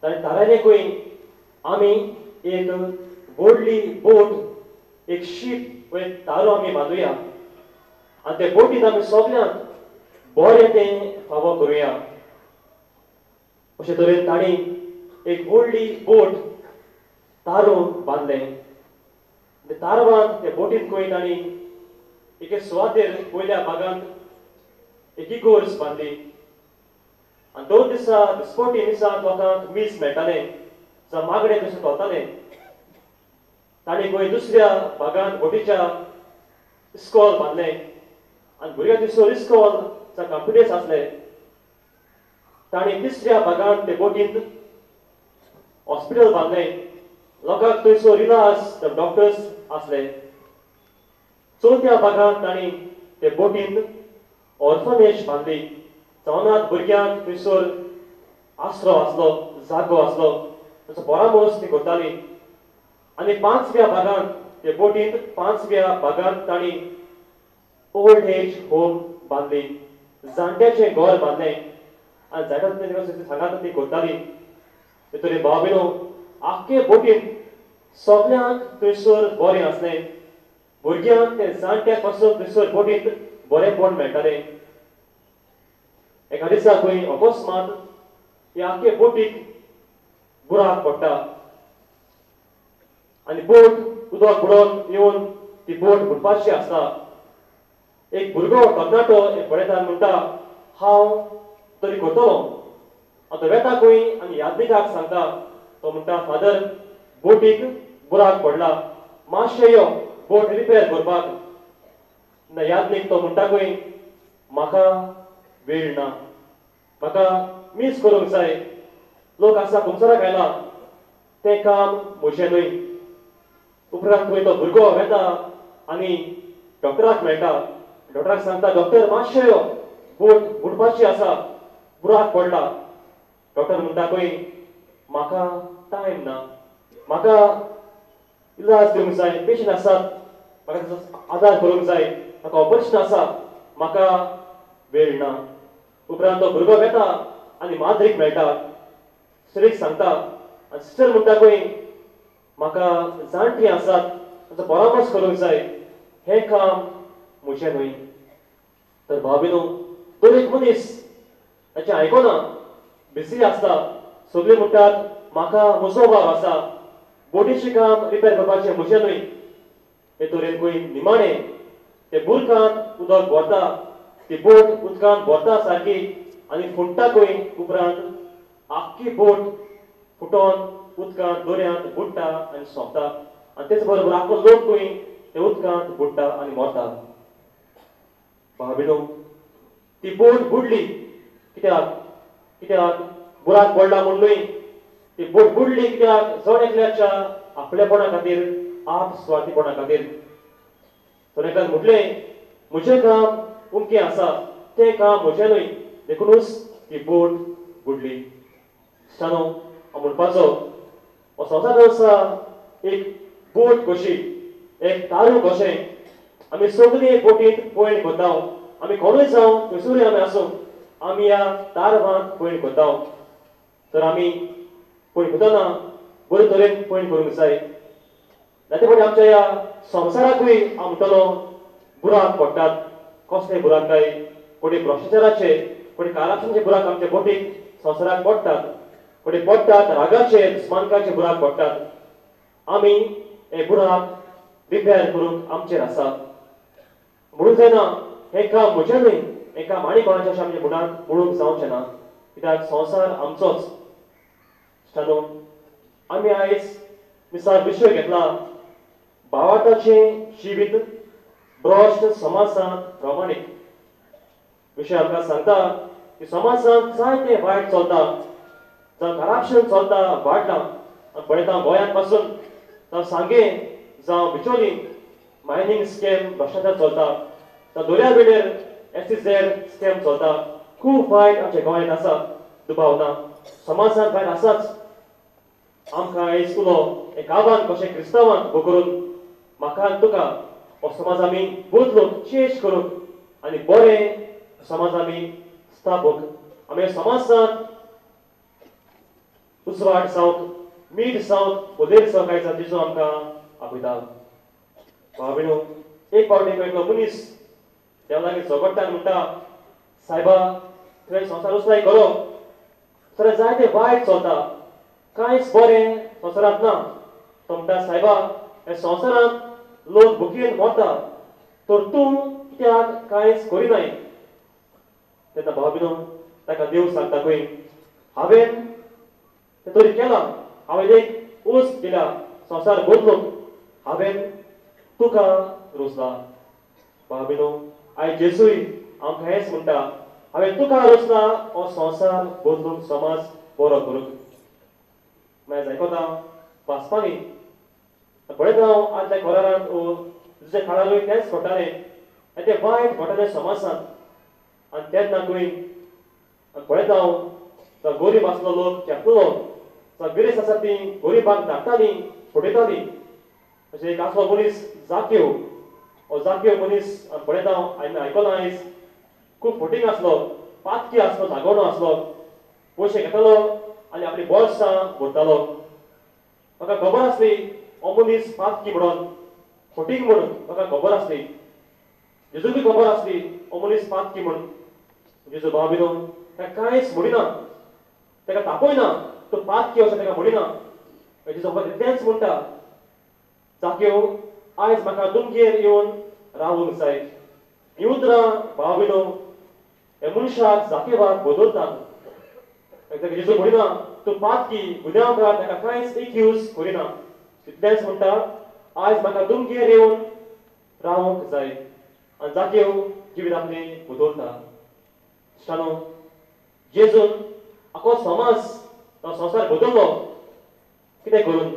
ताणें थारायलें खंय आमी एक व्हडली बोट, एक शीप, एक तारो आमी बांदुया आनी ते बोटींत आमी सगल्यांक बरें तें फावो करुया. अशे तरेन तांणी एक व्हडली बोट तारो बांदलें. ते तारवांत ते बोटींत खंय तांणी एके सुवातेर पयल्या भागांत एक इगोर्ज बांदली आनी 2 दिसा दिसपटी मिसाक लोकांक मीस मेळटालें, जावं मागणें तशें चलतालें. तांणी खंय दुसऱ्या भागांत बोटीच्या इस्कॉल बांदलें आनी भुरग्यां थंयसर इस्कॉल जावं कॉम्प्युटर्स आसले. तांणी तिसऱ्या भागांत ते बोटींत हॉस्पिटल बांदलें, लोकांक थंयसर इलाज डॉक्टर्स आसले. चवथ्या भागांत तांणी ते बोटींत ऑर्फनेज बांदली, जावं भुरग्यांक थंयसर आसरो आसलो, जागो आसलो, ताचो परामर्श ती करताली. आनी 5व्या भागांत ते बोटींत 5व्या भागांत तांणी ओल्ड एज होम बांदली, जाणट्याचें घर बांदलें आनी जायते सांगात ती करताली. ते तरेन भाव भयणो आख्खे बोटींत सगल्यांक थंयसर बरें आसलें, भुरग्यांक ते जाणट्याक पासून थंयसर बोटींत बरेंपण मेळटालें. एका दिसा खंय अकस्मात ह्या आख्खे बोटीक बुराक पडटा आनी बोट उदक बुडोवन येवन ती बोट बुडपाची आसता. एक भुरगो तरणाटो पळयता म्हणटा, हांव तरी करतलो. आतां वेता खंय आनी यादनिकाक सांगता. तो म्हणटा, फादर बोटीक बुराक पडला, मातशें यो बोट रिपेर करपाक. ना यादनीक तो म्हणटा खंय म्हाका वेळ ना, म्हाका मीस करूंक जाय, लोक आसा कुमसराक आयला, तें काम म्हजें न्हय. उपरांत खंय तो भुरगो वेता आनी डॉक्टराक मेळटा. डॉक्टराक सांगता, डॉक्टर मातशें यो, बोट बुडपाची आसा, बुराक पडला. डॉक्टर म्हणटा खंय म्हाका टायम ना, म्हाका इलाज दिवंक जाय, पेशंट आसात, म्हाका ताचो आदार करूंक जाय, म्हाका ऑपरेशन आसा, म्हाका वेळ ना. उपरांत तो भुरगो वेता आनी माद्रीक मेळटा, सिस्टरीक सांगता आनी सिस्टर म्हणटा खंय म्हाका जाणटीं आसात, ताचो परामर्श करूंक जाय, हें काम म्हजें न्हय. तर भाव भयणो दर एक मनीस ताचें आयकना, बिजी आसता. सगळीं म्हणटात म्हाका म्हजो वावर आसा, बोटीचें काम रिपेर करपाचें म्हजें न्हय. हे तरेन खंय निमाणें ते बुरकांत उदक भरता, ती बोट उदकांत भरता सारकी आनी फुट्टा खंय. उपरांत आख्खी बोट फुटोन उदकांत दर्यांत बुडटा आनी सोंपता आनी तेच बरोबर आख्खो लोक खंय ते उदकांत बुडटा आनी मरता. भाव भयणो ती बोट बुडली कित्याक? कित्याक बुराक पडला म्हूण न्हय. ती बोट बुडली कित्याक? जण एकल्याच्या आपलेपणा खातीर, आप स्वार्थीपणा खातीर. जण एकल्यान म्हटलें म्हजें काम उमकें आसा, तें काम म्हजें न्हय, देखुनूच ती बोट बुडली. इश्टानो, हांव म्हणपाचो हो संवसार आसा एक बोट कशी, एक तारू कशें. आमी सगळीं बोटींत पयण करता. आमी कोणूय जावं, खंयसरूय आमी आसूं, आमी ह्या तारवांत पयण करता. तर आमी पयण करतना बरे तरेन पयण करूंक जाय. जाते फावटी आमच्या ह्या संवसाराकूय हांव म्हणटलो बुराक पडटात. कसले बुराक काय? कोणी भ्रश्टाचाराचे, कोणी कारप्शनाचे बुराक आमच्या बोटीक संवसाराक पडटात, कोणी पडटात रागाचे, दुस्मानकाचे बुराक पडटात. आमी हे बुराक रिपेर करूंक आमचेर आसा. म्हणून जायना हें काम म्हजें न्हय, हें काम आनी कोणाचें अशें आमच्या मुडांत म्हणूंक जावचें ना, कित्याक संवसार आमचोच. इश्टानो, आमी आयज मिसार विशय घेतला भावार्थाचें जिवीत भ्रश्ट समाजांत प्रमाणीक. विशय आमकां सांगता की समाजांत जायतें वायट चलता, जावं करप्शन चलता, वाडलां. पळयता गोंयांत पासून, जावं सांगें, जावं बिचोली मायनींग स्कॅम भ्रश्टाचार चलता, जावं दर्या वेळेर SEZ scam चलता. खूब वायट आमच्या गोंयांत आसा, दुबाव ना, समाजांत वायट आसाच. आमकां आयज उलो एक आव्हान कशें क्रिस्तांवांक उबो करून म्हाका आनी तुका हो समाज आमी बदलूंक, चेंज करूंक आनी बरें समाज आमी स्थापूंक. आमी समाजांत उजवाड जावंक, मीठ जावंक, उदेर जावंक आयज जेजू आमकां आपयता. भाव, एक फावटी एकलो मनीस देवा लागीं झगडटा, म्हणटा, सायबा तुवें संवसार उसलाय केलो, सगळें जायते वायट चलता, कांयच बरें संवसारांत ना. तो म्हणटा, सायबा ह्या संवसारांत लोक भुकेन मरता, तर तूं कित्याक कांयच करिनाय? तेन्ना भाव भिनो ताका देव सांगता खंय, हांवें तें तरी केलां, हांवें एक उस दिल्या संवसार बदलूंक, हांवें तुका रोसला. भाव भिनो आयज जेजूय आमकां हेंच म्हणटा, हांवें तुका रोसला हो संवसार बदलूंक, समाज बरो करूंक. मागीर आयकता वाचपानी पळयता हांव आदल्या करारांत दुसऱ्या काळारूय तेंच घडटालें आनी तें वायट घडटालें समाजांत. आनी तेन्ना खंय पळयता हांव तो गरीब आसलो लोक चेपलो, गिरेस्त आसा ती गरिबांक धाडटालीं, फटयतालीं. अशें एक आसलो मनीस जाक्यो, हो जाक्यो मनीस पळयता हांव आनी आयकलां आयज खूब फटींग आसलो, पातकी आसलो, दागोवणो आसलो, पयशे घेतालो आनी आपली बोल्सां भरतालो. म्हाका खबर आसली हो मनीस पातकी म्हणून, फटींग म्हणून म्हाका खबर आसली, जेजूकय खबर आसली हो मनीस पातकी म्हणून. जेजू भाव भिनो ताका कांयच म्हणिना, ताका तापयना, तो पातकी अशें ताका म्हणिना. जेजू फकत इतलेंच म्हणटा, जाक्यो आयज म्हाका तुमगेर येवन रावूंक जाय. हीं उतरां भाव भिनो ह्या मनशाक जाकेवाक बदलतात. ताका जेजू म्हणिना तूं पातकी गुन्यांवकार, ताका कांयच एक्यूज करिना, तितलेंच म्हणटा आयज म्हाका तुमगेर येवन रावंक जाय. आनी जाक्यो जिवीत आपलें बदलता. इश्टानो, जेजून आखो समाज तो संवसार बदललो कितें करून?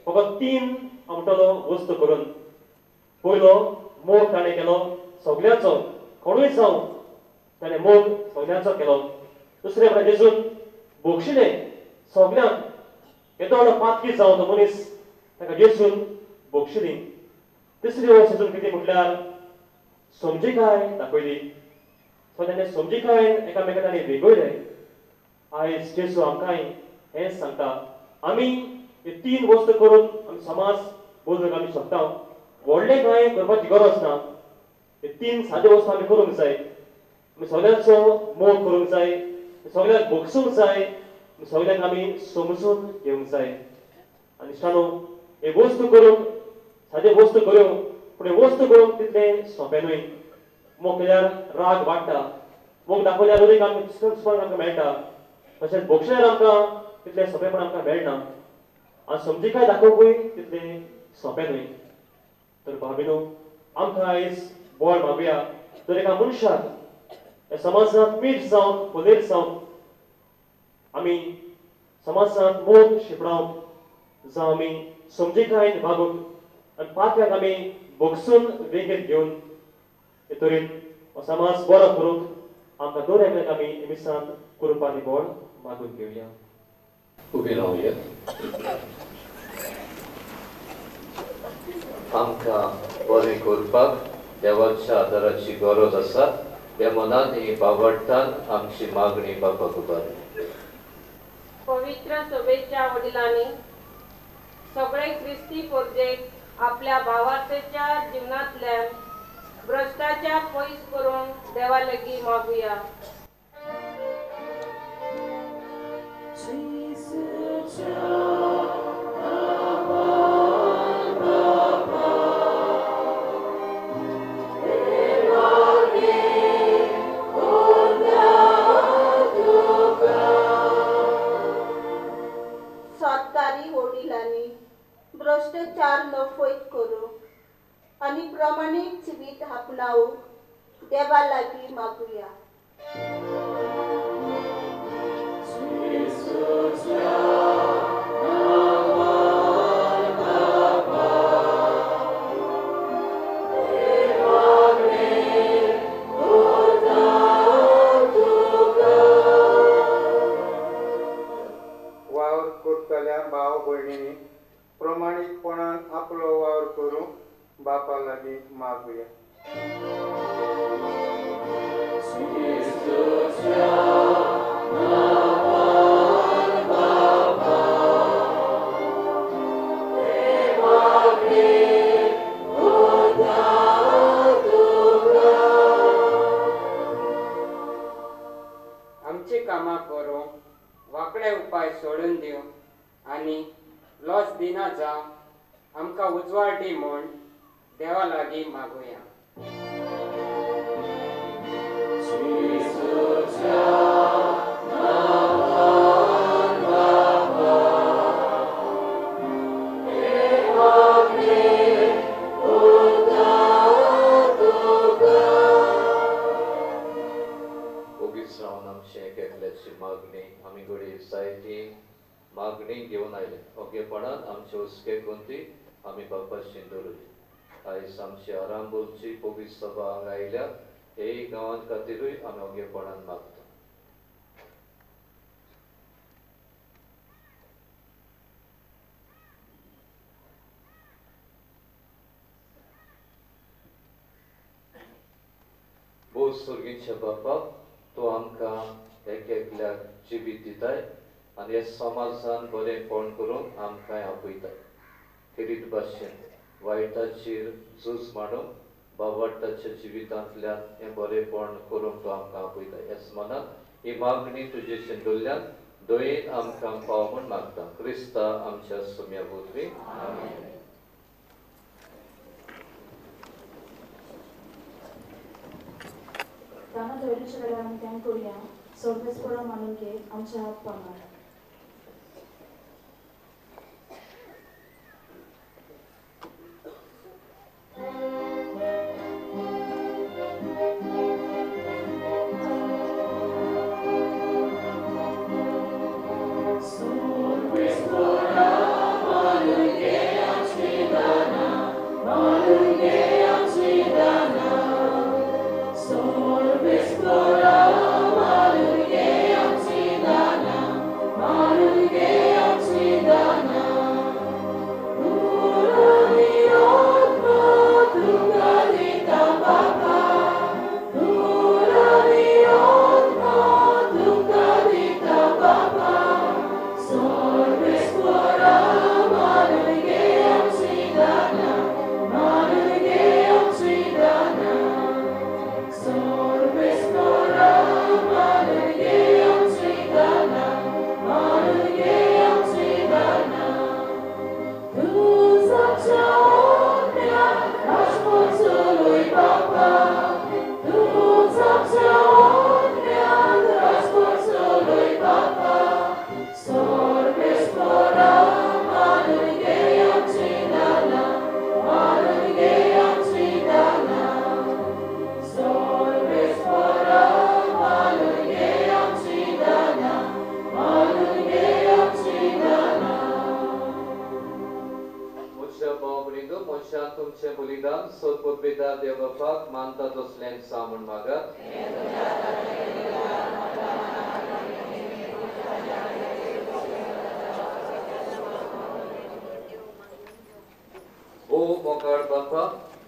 फकत तीन हांव म्हणटलो वस्तू करून. पयलो मोग ताणें केलो सगल्यांचो, कोणूय जावं ताणें मोग सगल्यांचो केलो. दुसरें म्हळ्यार जेजून बक्षिलें सगल्यांक, येदो व्हडलो पातकी जावं तो मनीस ताका जेजून बक्षिली. तिसरी वस्त जेजून कितें म्हटल्यार समजिकाय दाखयली. सो ताणें समजिकायेन एकामेकां ताणें वेगयलें. आयज जेजू आमकांय हेंच सांगता, आमी हे तीन वस्तू करून आमी समाज बदलूंक आमी शकता. व्हडलें कांय करपाची गरज ना, हे तीन सादे वस्तू आमी करूंक जाय. आमी सगल्यांचो मोग करूंक जाय, सगल्यांक भोगसूंक जाय, सगल्यांक आमी समजून घेवंक जाय. आनी इश्टानो, हे वस्तू करूंक सादे वस्तू करूं, पूण हे वस्तू करूंक तितलें सोंपें न्हय. मोग केल्यार राग वाडटा, मोग दाखयल्यार अदीक आमकां दुस्मान आमकां मेळटा, तशेंच भोगशल्यार आमकां तितलें सोंपेपण आमकां मेळना, आनी समजिकाय दाखोवपूय तितलें सोंपें न्हय. तर भाव, आमकां आयज बळ मागुया तर एका मनशाक ह्या समाजांत मीठ जावंक, फुलेर जावंक, आमी समाजांत मोग शिंपडावंक, जावं आमी समजिकायेन वागूंक आनी पात्र्याक आमी भोगसून वेगेंत घेवन हे तरेन हो समाज बरो करूंक आमकां दर एकल्याक आमी मिसांत कुरुपानी बळ मागून घेवया. उबी रावया. आमकां बरें करपाक देवाच्या आदाराची गरज आसा. ह्या मनांत बावडटान आमची मागणी बापाक उबार. पवित्र सभेच्या वडिलांनी सगळे क्रिस्ती पोरजेक आपल्या भावार्थेच्या जिवनांतल्यान भ्रश्टाचार पयस करून देवा लागीं मागुया. भ्रश्टाचार नफयत करूंक आनी प्रमाणीक जिवीत आपणावंक देवा लागीं मागुया. वावर करतल्या भाव भयणींनी प्रमाणीकपणान आपलो वावर करूंक बापा लागीं मागुया. वांकडे उपाय सोडून दिवंक आनी लॉस दिना जावंक आमकां उजवाड दी म्हूण देवा लागीं मागुया. ओगीच रावन आमचे एक एकल्याची मागणी आमी घडये जायती मागणी घेवन आयले. ओगेपणान आमचे हुस्के कोणती आमी बापाशी दवरली. आयज आमची आरांबोलची पवित्र सभा हांगा आयल्या हे गांवां खातीरूय आमी ओगेपणान मागता. भोव सुर्गीच्या बापा, तूं आमकां एक एकल्याक जिवीत दिताय आनी ह्या समाजान बरेंपण करूंक आमकां आपयताय. खेरीत भाशेन वायटाचेर झूज मांडूंक बावडटाच्या जिवितांतल्यान हें बरेंपण करूंक तूं आमकां आपयता. ह्याच मनान ही मागणी तुजे शिंदुल्ल्यान दयेन आमकां पाव म्हूण मागता. क्रिस्ता आमच्या सुम्या वरवीं. ताना धैर्याच्या वेळार आमी thank करुया. सर्वेस्परा मानून घे आमच्या हात पांगार.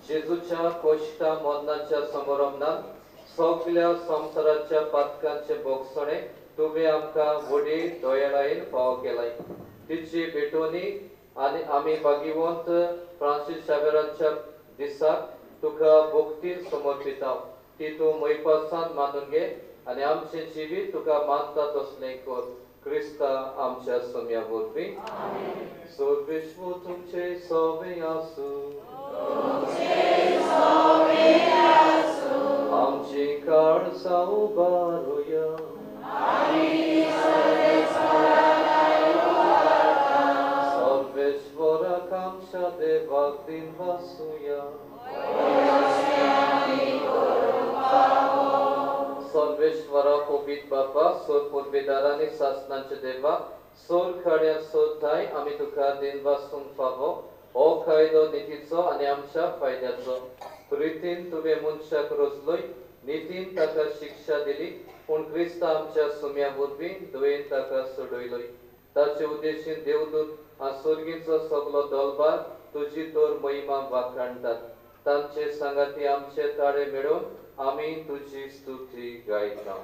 जेजूच्या कोश्टा मरणाच्या समारंभान सगल्या संवसाराच्या पातकांचे भोगसणे तुवें आमकां व्हडी दयाळायेन फावो केलाय. तिची भेटवणी आनी आमी भाग्यवंत फ्रांसीस शावेराच्या दिसाक तुका भक्तीन समर्पिता. ती तूं मैपासान मानून घे आनी आमचें जिवीत तुका मानता तसलें कर. क्रिस्ता आमच्या सम्या वरवीं. सर्वेश्वर तुमचे सवे आसूं. आमची काळजां उबारुया. सर्वेश्वराक आमच्या देवाक दिनवासुया. सर्वेश्वरा पवित्र बापा, सोर पुर्वेदार आनी सासणाच्या देवा, सोर खड्या सोदताय आमी तुका दिनवासूंक फावो. हो कायदो नितीचो आनी आमच्या फायद्याचो. प्रितीन तुवें मनशाक रचलोय, नितीन ताका शिक्षा दिली, पूण क्रिस्ता आमच्या सुम्या वरवीं दयेन ताका सोडयलोय. ताचे उद्देशीन देवदूत आनी सुर्गीचो सगलो दलबार तुजी तर महिमा वाखाणटात. तांचे सांगाती आमचे ताळे मेळोवन आमी तुजी स्तुती गायता.